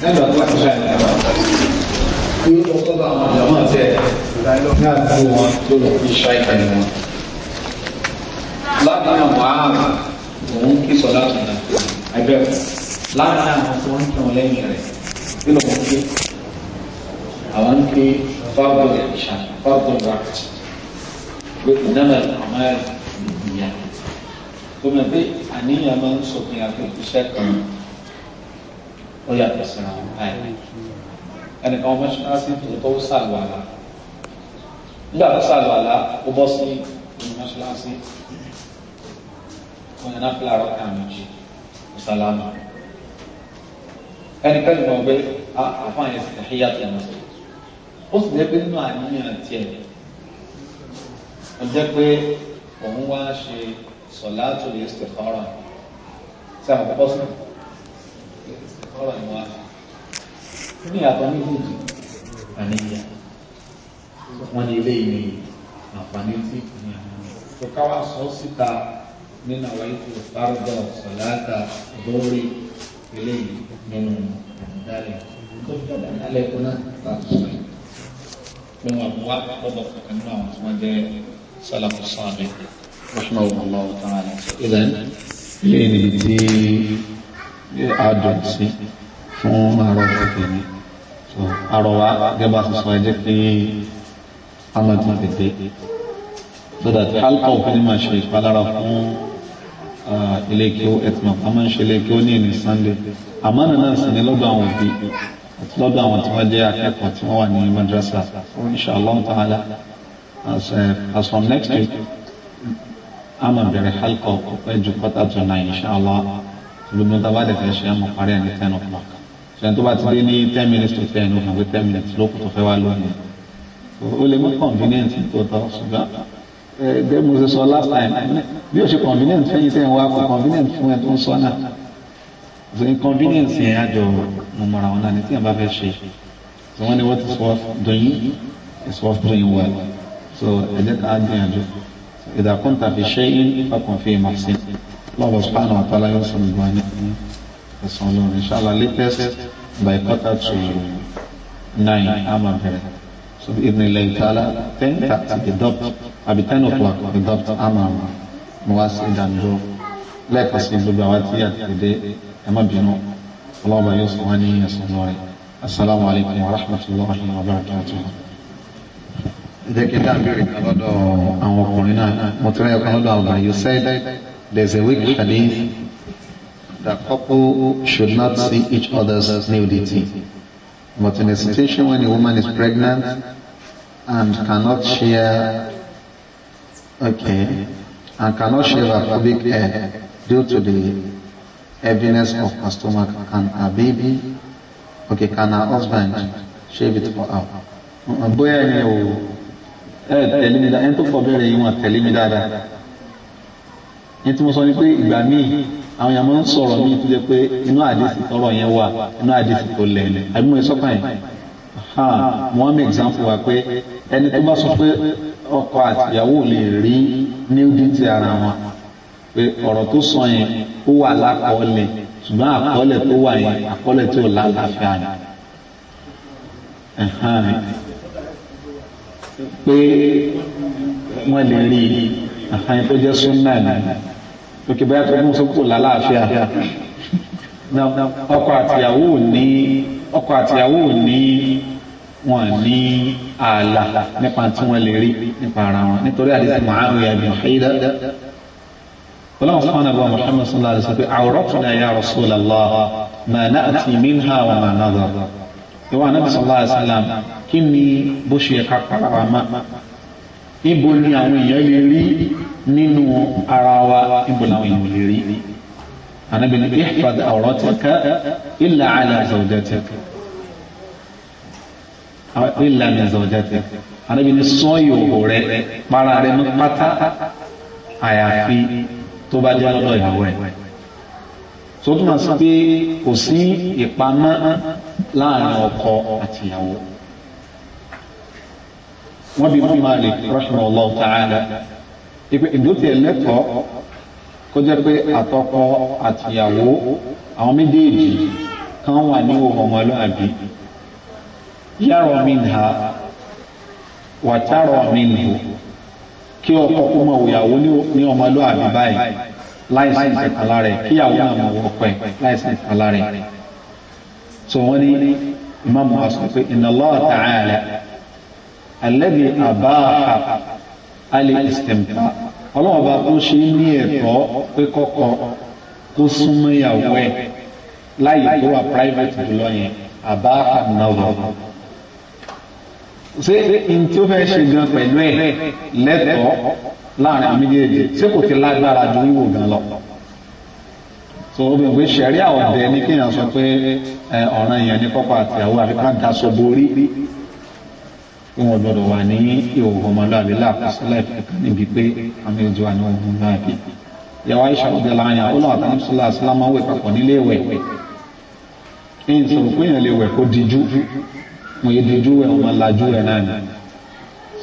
Lẹ́yìn ìgbà tó wà níṣà ìlú yóò lọ sọ́dọ̀ àwọn jàmáà tẹ̀ ní àdúgbò wọn tó lọ fi ṣá ìpẹ̀lú wọn. Láàrin Mu'adh òun kí sọlá tó náà ẹgbẹ́ láàrin àwọn tí wọ́n ń kírun lẹ́yìn rẹ̀ kí ló ń ké? Àwọn ń ké fáwọn ìṣà fáwọn wákìtì pé ìnáwó àmọ́ ìyá tó mọ̀ pé àníyàn máa ń sọkùn àti iṣẹ́ kan ó yàtọ̀ síra wọn báyìí. Ẹnìkan ọmọ ṣáláṣí tó tó sàlùwàlà, nígbà tó sàlùwàlà ó bọ́ sí inú mọ́ṣáláṣí, wọn yẹn náà fi àárọ̀ kan méjì sálámà. Ẹnikẹ́ni mọ̀ pé àfáà yẹn sì tẹ̀híyà tó mọ̀ sí, ó sì jẹ́ pé nínú àníyàn tiẹ̀ ó jẹ́ pé òun wá ṣe sọ̀láàtù istikhara tí a mọ̀ pọ́ sí istikhara ni wọ́n á ṣe ní ìyàtọ̀ méjèèjì àníyàn wọ́n ní ilé ìní àǹfààní tí ní àwọn tó káwá sọ síta nínú àwọn ètò fárúdọ̀ sọ̀láàtà lórí eléyìí nínú àdálẹ̀ tó fi dàda àdálẹ̀ kó náà láti sọ yìí pé wọn wá lọ́dọ̀ kankan nínú àwọn tí wọ́n jẹ́ sálàfù sálih rahimahullahu ta'ala. Ìdán eléyìí níbi tí a dùn sí fún àárọ̀ òkè ni. So àrọ̀ wa gẹ́gẹ́ bá a ṣe sọ, ẹ jẹ́ kí a máa tún tètè so that halqa òfin máa ṣe ìpalára fún ilé kí ó ẹtùmọ̀ a máa ń ṣe ilé kí ó ní ìní Sunday. Àmánà náà sì ní lọ́dọ̀ àwọn òbí àti lọ́dọ̀ àwọn tí wọ́n jẹ́ akẹ́kọ̀ọ́ tí wọ́n wà ní madrasa. So inshallah ta'ala as from next week a máa bẹ̀rẹ̀ halqa ọ̀pẹ́ ju 8:45 inshallah. Gbogbo tá a bá dẹ̀ fẹ́ ṣe, a máa parí ẹ̀ ní 10 o'clock. Ṣe tó bá ti dé ní 9:50, ó kàn pé 10 minutes ló kù tó fẹ́ wá lónìí. Ó lè mú convenient tó tọ́, ṣùgbọ́n ẹ mo ṣe sọ last time, bí o ṣe convenient fẹ́yìn tẹ́ ń wá, kò convenient fún ẹ tó ń sọ náà. So inconvenience yẹn àjọ mo mọ̀ra wọn náà ní tí yẹn bá fẹ́ ṣe. So wọ́n ní what is worth doing is worth doing well. So ẹ jẹ́ ká gbìyànjú. Idha kunta fi shay'in fakun fi muhsin. Allah subhanahu wa ta'ala yóò sọ gbogbo ní ẹ̀sán lórí. Inshallah, latest by 8:45 a máa bẹ̀rẹ̀. So bi idhnillahi ta'ala, 10:30 the dot àbí 10 o'clock the dot a máa mo wá sí ìdánidúró. Lẹ́ẹ̀kan sí, gbogbo àwa tí a ti dé, ẹ má bínú. Ọlọ́ọ̀bà yóò sọ wá ní ẹ̀sán lórí. Assalamu alaikum wa rahmatullahi wa barakatuh. Ẹ jẹ́ kí n dá ìbéèrè kan lọ́dọ̀ àwọn ọkùnrin náà. Mo ti rí ọkàn lọ́dọ̀ àwọn obìnrin. You said there's a weak hadith that couple should not see each other's nudity. But in a situation when a woman is pregnant and cannot share, okay, and cannot shave her pubic hair due to the heaviness of her stomach, can her baby, okay, can her husband shave it for her? Bóyá ẹni o ẹ tẹ̀lé mi dáadáa, ẹni tó fọ bẹ́ẹ̀rẹ̀ yìí, wọ́n tẹ̀lé mi dáadáa. Ní tí mo sọ ni pé ìgbà míì àwọn èèyàn máa ń sọ̀rọ̀ míì tó jẹ́ pé inú àdìsí tọrọ yẹn wà, inú àdìsí tó lẹ̀lẹ̀. Àbí mo sọ́kàn yẹn? Mo wá mú example wa pé ẹni tó bá sọ pé ọkọ àti ìyàwó lè rí nudity ara wọn, pé ọ̀rọ̀ tó sọ yẹn ó wà lákọọ́lẹ̀, ṣùgbọ́n àkọọ́lẹ̀ tó wà yẹn, àkọọ́lẹ̀ tí ò lálàáfíà ni, pé wọ́n lè rí àfààní tó jẹ́ súnà ní òkè bóyá tó kún sókò lálàáfíà. Ọkọ àtìyàwó ní wọn ní ààlà nípa tí wọ́n lè rí nípa ara wọn, nítorí àdìsí Mu'awiya bin Haida. Ọlọ́run fún àbúrò Muhammad sallallahu alaihi wasallam pé awratuna ya Rasulallah ma na'ti minha wa ma nadhar. Ìwà Ànábì sallallahu alaihi wasallam, kí ni bó ṣe ká para wa má? Ibo ni àwọn èèyàn lè rí nínú ara wa? Ibo làwọn èèyàn lè rí? Ànábì ní ihfad awrataka illa ala zawjatik, illa min zawjatik. Ànábì ní sọ ìhòòhò rẹ, para rẹ mọ́ pátá, àyàfi tó bá jẹ́ lọ́dọ̀ ìyàwó ẹ̀. Tó túmọ̀ sí pé kò sí ìpamọ́ láàrin ọkọ àti ìyàwó. Wọ́n bí Imam Malik rahimahullah ta'ala ìpè ìdótì ẹlẹ́tọ̀ọ́ kó jẹ́ pé àtọkọ àtìyàwó, àwọn méjèèjì, kan wà ní òhò ọmọlúàbí, yàrá minha wa tara minhu, kí ọkọ kó máa wòyàwó ní ọmọlúàbí báyìí láìsí nǹkan lára ẹ̀, kíyàwó náà máa wọ ọkọ ẹ̀ láìsí nǹkan lára ẹ̀. So wọ́n ní Imam wa sọ pé inna Allah ta'ala alladhi abaha al-istimta, ọlọ́wọ́ bá tó ṣe ní ẹ̀tọ́ pé kọ́kọ́ kó súnmọ́ ìyàwó ẹ̀ láyé tó wà private jùlọ yẹn, abaha an-nazar. Ṣé n tí ó fẹ́ ṣe gan pẹ̀lú ẹ̀ lẹ́tọ̀ọ́ láàrin àmì méjèèjì, ṣé kò ti lágbára ju wíwò gan lọ? So obìnrin pé ṣẹ̀ríà ọ̀dẹ ní kéèyàn sọ pé ọ̀ràn èèyàn ní kọ́kọ́ àtìyàwó àfi ká daṣọ borí, kí wọ́n gbọ́dọ̀ wà ní ìhòòhò ọmọlúàbí láàkóso láìpẹ́ kan níbi pé àmì ojú wa ní òhun ọmọlúàbí. Ìyàwó Aisha radiyallahu anha ó lọ́wọ́ àtàwọn sọlá sílámà wẹ̀ papọ̀ nílé ìwẹ̀. Ẹ̀yìn sọ̀rọ̀ pé èèyàn lè wẹ̀ kó dijú, mo yẹ dijú wẹ̀ ọmọ lajú ẹ̀ náà ni.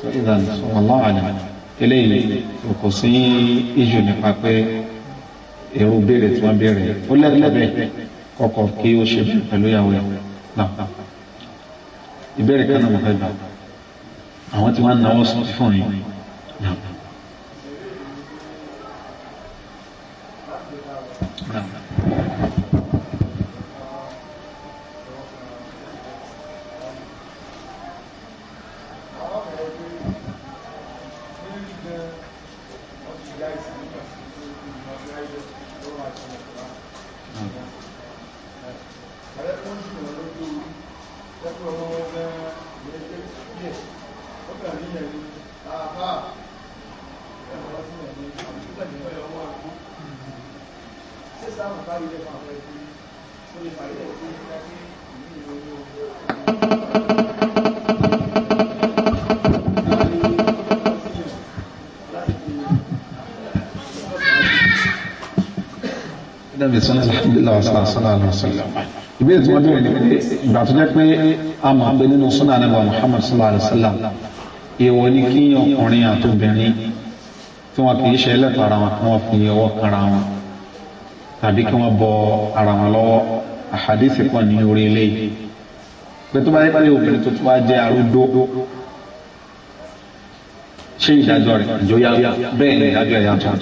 So ìdàn wallahu a'lam, eléyìí kò sí ìjù nípa pé èrò béèrè tí wọ́n béèrè ó lẹ́tọ̀ọ́ bẹ́ẹ̀ kọ́kọ́ kí ó ṣe pẹ̀lú ìyàwó ẹ̀ náà. Ìbéèrè kan náà mo fẹ́ gbà, àwọn tí wọ́n ń náwó sọ fún yín náà. Ìbéèrè tí wọ́n béèrè ni pé ìgbà tó jẹ́ pé a mọ̀ pé nínú súnà Ànábì Muhammad sallallahu alaihi wasallam, èèwọ̀ ni kí ọkùnrin àti obìnrin tí wọn kì í ṣe ẹlẹ́tọ̀ọ́ ara wọn kí wọ́n fi ọwọ́ kanra wọn tàbí kí wọ́n bọ ara wọn lọ́wọ́. Àhàdísì pọ̀ ní orí eléyìí pé tó bá yẹ pé obìnrin tó tún wá jẹ́ arúgbó, ṣé ìdájọ́ rẹ̀ ìjọ yá? Bẹ́ẹ̀ ni ìdájọ́ ẹ̀ yàtọ̀.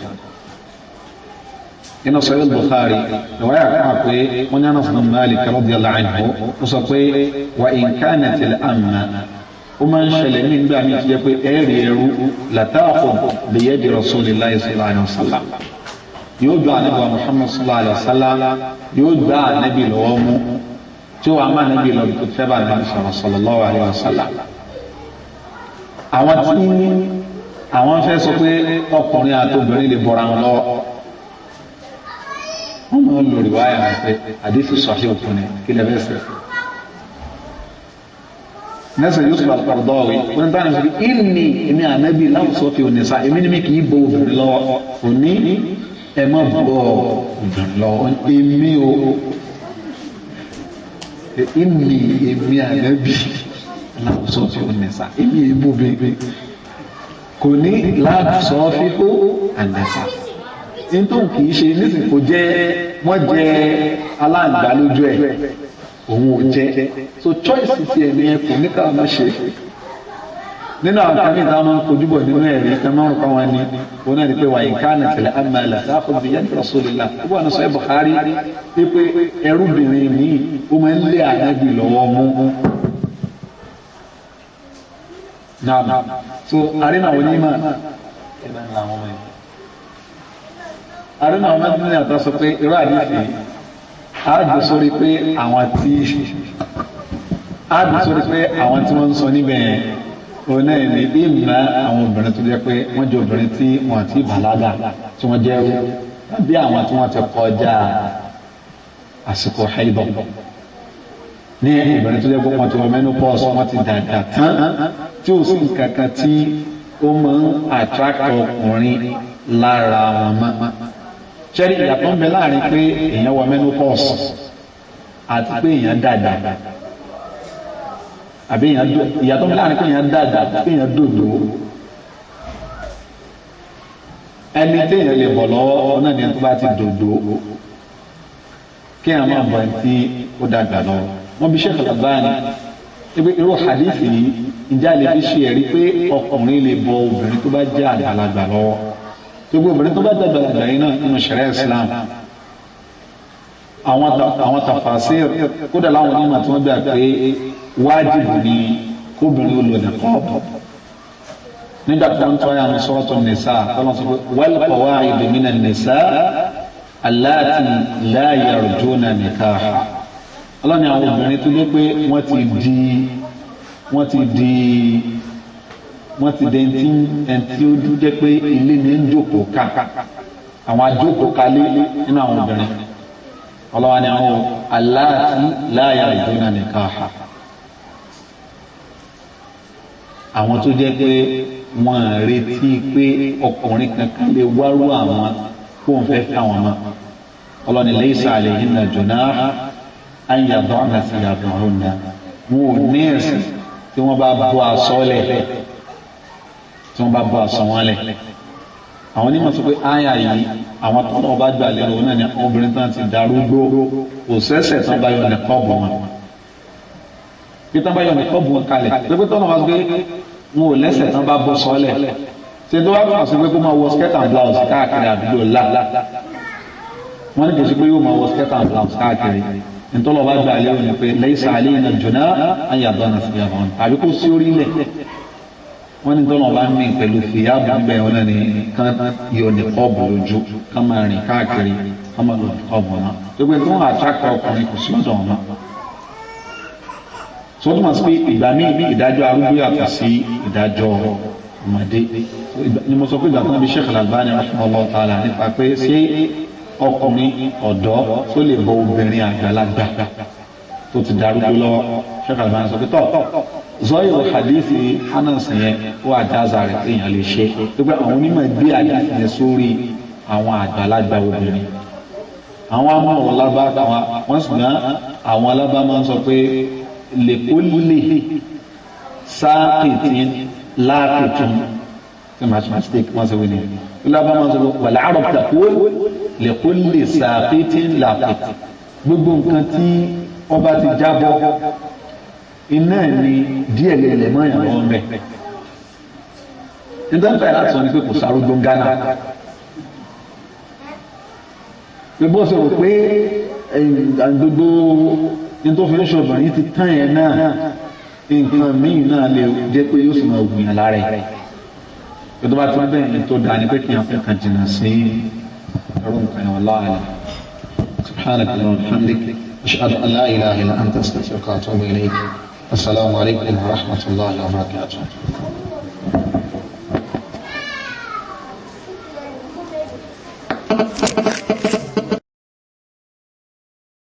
Inú Sahih Bukhari ìwáyà kan pé wọ́n ní Anas bin Malik radiyallahu anhu ó sọ pé wa in kanat al-amma, ó máa ń ṣẹlẹ̀ nígbà míì tó jẹ́ pé ẹ̀rí ẹrú la ta'khudh biyadi rasulillahi sallallahu alaihi wasallam, yóò gba ànábì Muhammad sallallahu alaihi wasallam, yóò gba ànábì lọ́wọ́ mú tí ó wàá má ànábì lọ́wọ́ tó fẹ́ bá ànábì sọ̀rọ̀ sallallahu alaihi wasallam. Àwọn tí àwọn fẹ́ sọ pé ọkùnrin àti obìnrin lè bọ̀ra wọn lọ́wọ́, wọ́n máa ń lò rìwáyà rẹ̀ pé àdìsí sọ̀hí òkun ni kí lè fẹ́ sẹ́. Nẹ́sẹ̀ Yusuf al-Qaradawi wọ́n ní táwọn ìṣòro ìní èmi ànábì láwùsọ fi òní sa èmi ní mi kì í bọ obìnrin lọ́wọ́, òní ẹ má bọ obìnrin lọ́wọ́, èmi o ìní èmi ànábì láwùsọ fi òní sa èmi èmi obìnrin kò ní láwùsọ fi ó ànẹ́sà nítorí kì í ṣe nísìnyí kò jẹ́ wọ́n jẹ́ aláǹgbá lójú ẹ̀, òun ò jẹ́. So choice ti ẹ̀ ní ẹ kò ní ká má ṣe. Nínú àwọn kan ní ìta máa ń kojú bọ̀ nínú ẹ̀rí kan máa ń rò wọn ni òun náà ni pé wàyí ká ní tẹ̀lé amala ta'khudh bi yadi rasulillah. Ó wà ní sọ Bukhari pé ẹrúbìnrin mi ó máa ń lé ànábì lọ́wọ́ mú. Naam, so àrínà onímọ̀ ẹ̀ bá ń la àwọn ọmọ yẹn. Àrínà àwọn ọmọ yẹn àtọ́ sọ pé irú àdìsí á dùn sórí pé àwọn tí á dùn sórí pé àwọn tí wọ́n ń sọ níbẹ̀ yẹn òun náà ní ìmọ̀ àwọn obìnrin tó jẹ́ pé wọ́n jẹ́ obìnrin tí wọ́n ti bàlágà tí wọ́n jẹ́ ẹrú tàbí àwọn tí wọ́n ti kọjá àsìkò haidọ̀ ní obìnrin tó jẹ́ pé wọ́n ti wọ menopause, wọ́n ti dàgbà tán tí ò sí nǹkan kan tí ó máa ń attract ọkùnrin lára wọn mọ́. Ṣẹ́rí ìyàtọ̀ ń bẹ láàrin pé èèyàn wọ menopause àti pé èèyàn dàgbà, àbí ìyàtọ̀ ń bẹ láàrin pé èèyàn dàgbà pé èèyàn dòdò. Ẹni téèyàn lè bọ̀ lọ́wọ́ náà ni ẹni tó bá ti dòdò. Kí àwọn máa bọ̀ ẹni tí ó dàgbà lọ. Wọ́n bí Sheikh Al-Albani ibi irú hadith yìí, ǹjẹ́ a lè fi ṣe ẹ̀rí pé ọkùnrin lè bọ obìnrin tó bá jẹ́ àgbàlagbà lọ́wọ́? Gbogbo obìnrin tó bá jẹ́ àgbàlagbà yìí náà nínú ṣẹ̀ríà Islam, àwọn tafasir kódà láwọn onímọ̀ tí wọ́n gbà pé wájìbù ni kóbìnrin ó lò niqab. Nígbà tí wọ́n ń tọ́ yàrá Suratu Nisa, tọ́lá sọ pé wal qawa'idu minan nisa allati la yarjuna nikaha. Ọlọ́ni àwọn obìnrin tó dé pé wọ́n ti di ẹni tí ó jẹ́ pé ilé ní ń jókòó ká, àwọn ajókòó kalé nínú àwọn obìnrin. Ọlọ́wà ni àwọn allati la yarjuna nikaha, àwọn tó jẹ́ pé wọ́n retí pé ọkùnrin kankan lè wárú àwọn kó ń fẹ́ fẹ́ àwọn mọ́. Ọlọ́ni laysa alayhinna junah an yada'na thiyabahunna, wọn ò ní ẹ̀sìn tí wọ́n bá bọ́ aṣọ lẹ̀, tí wọ́n bá bọ́ aṣọ wọn lẹ̀. Àwọn onímọ̀ sọ pé áyà yìí àwọn tó náà bá gbà lérò náà ni obìnrin tán ti darúgbó, kò sẹ́sẹ̀ tán bá yọ nìkọ́ọ̀bù wọn. Bí tán bá yọ nìkọ́ọ̀bù wọn kalẹ̀, pé tán náà wá sọ pé wọn ò lẹ́sẹ̀ tán bá bọ́ sọ́lẹ̀. Ṣé tó wá kàn sí pé kó máa wọ skirt and blouse káàkiri àdúgbò là? Wọ́n ní kò sí pé yóò máa wọ skirt and blouse káàkiri. Ntọ́lọ́ bá gbà lérò ni pé laysa alayna junah an yada'na thiyabahunna, tàbí kó sí orílẹ̀. Wọ́n ní tọ́lọ́ bá ń mìn pẹ̀lú fìyàbù níbẹ̀ wọn náà ní kán yọ nìkọ́ọ̀bù lójú, kán máa rìn káàkiri, kán máa lọ nìkọ́ọ̀bù náà. Gbogbo tó ń àtàkà ọkùnrin kò sí ọ̀dọ̀ wọn. Sọ tó máa sọ pé ìgbà míì ìdájọ́ arúgbó yàtọ̀ sí ìdájọ́ ọmọdé. Ni mo sọ pé ìgbà tó ń bí Sheikh Al-Albani rahimahullah ta'ala nípa pé ṣé ọkùnrin ọ̀dọ́ tó lè bọ obìnrin àgbàlagbà tó ti darúgbó lọ́wọ́. Sheikh Al-Albani sọ pé tọ́ zọ́yọ̀ hadithi Anas yẹn ó àjáza rẹ̀ pé èèyàn lè ṣe, pé àwọn onímọ̀ gbé hadithi yẹn sórí àwọn àgbàlagbà obìnrin. Àwọn amọ̀rọ̀ lábá wọ́n sì gbọ́n àwọn alábá máa ń sọ pé lèkólè sáàkìtì láàkìtún tí màá ṣe mistake wọ́n sọ wí ni lábá máa ń sọ pé wal arab taqul lèkólè sáàkìtì láàkìtì, gbogbo nǹkan tí ọba ti jábọ́ iná ni díẹ̀ lè mọ́ ìyàn lọ́wọ́ mẹ́. Nítorí pé láti sọ ni pé kò sárúgbó ń Ghana. Pé bó ṣe rò pé gbogbo ní tó fi ń ṣọ̀bìnrin ti tán yẹn náà, nǹkan míì náà lè jẹ́ pé yóò sì máa gbìyàn lára ẹ̀. Pé tó bá ti bẹ́ẹ̀ ni tó dáa ni pé kí n fẹ́ kan jìnnà sí ẹrú nǹkan yẹn, wallahu a'lam. Subhanaka Allahumma wa bihamdik, ashhadu an la ilaha illa anta, astaghfiruka wa atubu ilayk. Assalamu alaikum wa rahmatullahi wa barakatuh.